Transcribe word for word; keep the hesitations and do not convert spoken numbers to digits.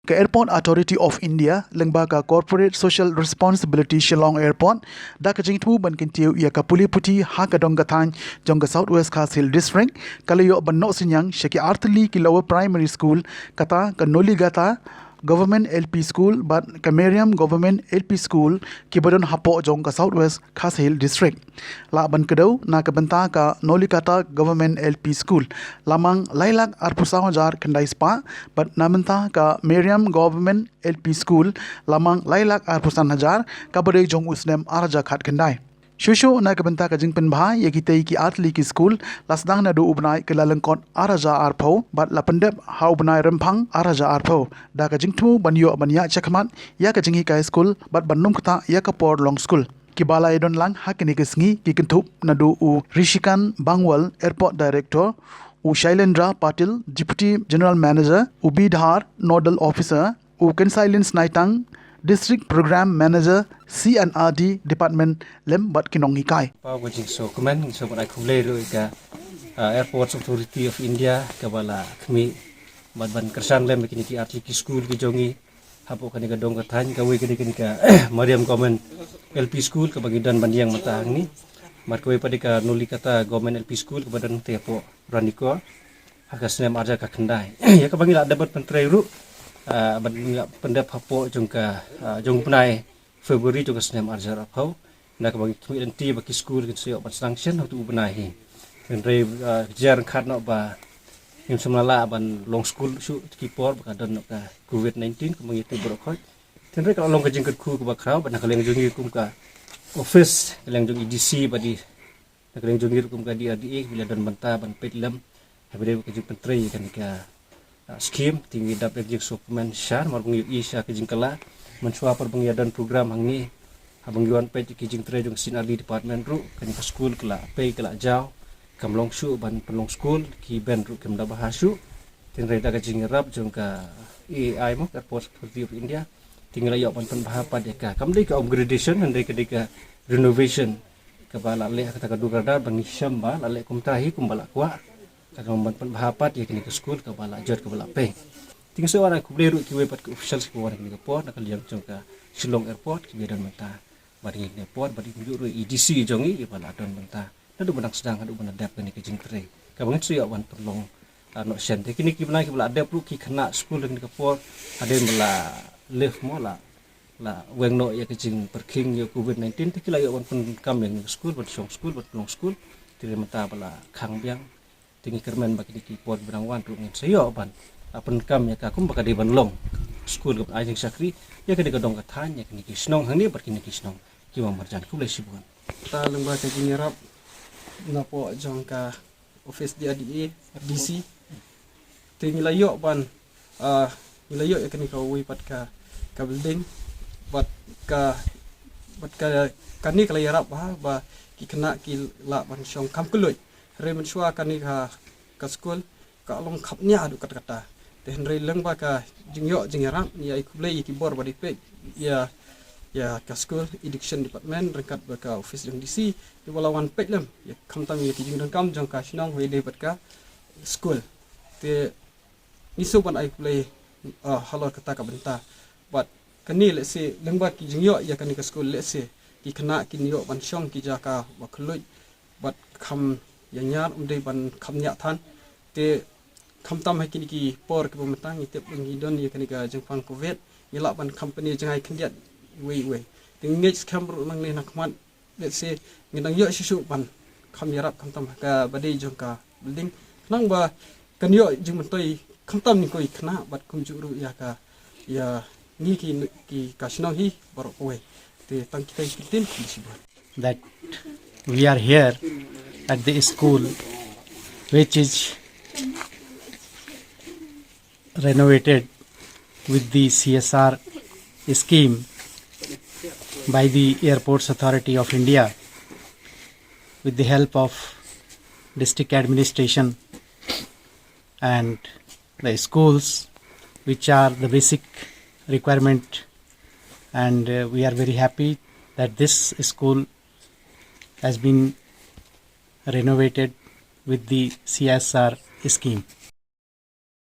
Ka Airport Authority of India lyngba ka Corporate Social Responsibility Shillong Airport, da ka jingthmu ban kyntiew ïa ka pule puthi ha ka dong ka thaiñ jong ka South West Khasi Hills District, ka la ïoh ban noh synñiang sha ki artylli ki lower primary school, kata ka Noligata Government L P School bad ka Mariam Government L P School, kiba don hapoh jong ka South West Khasi Hills District. Lah ban kdew, na ka bynta ka Noligata Government L P School, la mang lai lak arphew saw hajar khyndai spah, bad na bynta ka Mariam Government L P School, la mang lai lak arphew san hajar, kaba dei jong u snem ar hajar khatkhyndai. Shuh shuh na ka bynta ka jingpynbha ïa kitei ki artylli ki school, la sdang naduh u bnai Kyllalyngkot ar hajar arphew, bad la pyndep ha u bnai Rymphang ar hajar arphew, da ka jingthmu ban ïoh ban ïaid shakhmat ïa ka jinghikai school bad ban nym ktah ïa ka por long school. Kiba la ïadon lang ha kine ki sngi ki kynthup naduh u Rishikant Bangwal, Airport Director, u Shailendra Patil, Deputy General Manager, u B Dhar, Nodal Officer, u Kensailin Snaitang, District Program Manager, C and R D Department, lem bad ki nonghikai. Paw ka jingsngewkmen, ngi sngewbha ban ai khublei ruh ïa ka, ah, Airports Authority of India, kaba la khmih bad ban kyrshan lem ïa kine ki artylli ki school ki jong ngi hapoh kane ka dong ka thaiñ, kawei ka dei kane ka Mariam Government L P School kaba ngi don ban ïeng mynta hangne. Bad kawei pat dei ka Noligata Government L P School kaba don te hapoh Ranikor ha ka snem ar hajar khatkhyndai. Ïa kaba ngi la dep ban pyntrei ruh, ah, bad ngi la pyndep hapoh jong ka, ah, jong u bnai February jong ka snem ar hajar arphew. Na kaba ngi khmih lynti ba ki school kin sa ïoh ban sanction ha utu u bnai hi. Hynrei, ah, ka jia ryngkat noh ba ngim shym la lah ban long school shuh ki por ba ka don noh ka covid nineteen kumba ngi tip baroh khoit. Hynrei ka la long ka jingkyrkhu kaba khraw bad na ka liang jong ngi kum ka office, ka liang jong i D C bad i, na ka liang jong ngi ruh kum ka D R D A, ngi la don bynta ban peit lem ha ba dei ka jingpyntrei ïa kane ka, ah, scheme, te ngi dap ïa ka jingsngewkmen shisha namar ba ngi ïohi sha ka jingkylla. Mynshuwa pat ba ngi ïa don program hangne, haba ngi wan peit ïa ka jingtrei jong ka C and R D Department ruh, kane ka school ka la pei, ka la jaw, kam long shuh ban pynlong school, ki bench ruh kim da bha shuh. Te hynrei da ka jingïarap jong ka A A I mo, Airports Authority of India, te ngi la ïoh ban pynbha pat ïa ka, kam dei ka upgradation, hynrei ka dei ka renovation kaba la leh ha kata ka dur radar, ba ngi shem ba la leh kumta hi kumba la kwah. Ka long ban pynbha pat ïa kane ka school kaba la jot kaba la pei. Te ngi sngewbha ban ai khublei ruh kiwei pat ki officials kiba wan ha kane ka por na ka liang jong ka Shillong Airport kiba don mynta bad ngi ha kane ka por, bad kumjuh ruh i D C jong ngi iba la don mynta naduh ba dang sdang haduh ba la dep kane ka jingtrei. Kaba ngin sa ïoh ban pynlong, ah, noh shen. Te kine ki bnai kiba la dep ruh ki khynnah skul ha kane ka por, hadien ba la lift mo, la, la weng noh ïa ka jingpyrkhing ïa u covid nineteen, te ki la ïoh ban pyndonkam ïa kane ka skul, ban shong skul, ban pynlong skul. Te mynta ba la khang biang, te ngi kyrmen ba kine ki por ba dang wan ruh ngin sa ïoh ban, ah, pyndonkam ïa ka kumba ka dei ban long. Skul kaba ai jingshakri ïa kane ka dong ka thaiñ, ïa kine ki shnong hangne bad kine ki shnong kiba marjan. Khublei shibun. Ta lyngba ka jingïarap napoh jong ka office D R D A, D C, te ngi la ïoh ban, ah, ngi la ïoh ïa kane kawei pat ka, ka building, bad ka, bad ka, kane ka la ïarap bha ba ki khynnah ki lah ban shong kham kylluid. Hynrei mynshuwa kane ka, ka skul ka long khapniah haduh katta katta. Te hynrei lyngba ka jingïoh jingïarap, ngi ai khublei ïa ki bor ba dei peit ïa, ïa ka skul, Education Department ryngkat bad ka office jong D C, kiba la wan peit lem ïa, khamtam ïa ki jingdonkam jong ka shnong, hynrei dei bad ka skul. Te ngi sngewbha ban ai khublei, ah, halor kata ka bynta. Bad kane lehse lyngba ki jingïoh ïa kane ka skul, lehse ki khynnah kin ïoh ban shong ki jaka ba kylluid bad kham ïañiar, ym dei ban kham ñiah than. Te khamtam ha kine ki por kiba mynta ngi tip ba ngi don ïa kane ka jingpang covid, ngi lah ban kham pyni jngai khyndiat iwei iwei. Te ngi ngeit skhem ruh nangne na khmat, lehse ngi dang ïoh shuh shuh ban kham ïarap khamtam ha kaba dei jong ka building, khnang ba kan ïoh jingmyntoi khamtam ïa ki khynnah bad kumjuh ruh ïa ka, ïa ngi ki, ki ka shnong hi baroh kawei. Te tang kita ki ktien, khublei shibun. That we are here at the school which is renovated with the C S R scheme by the Airports Authority of India, with the help of district administration and the schools, which are the basic requirement. And, uh, we are very happy that this school has been renovated with the C S R scheme.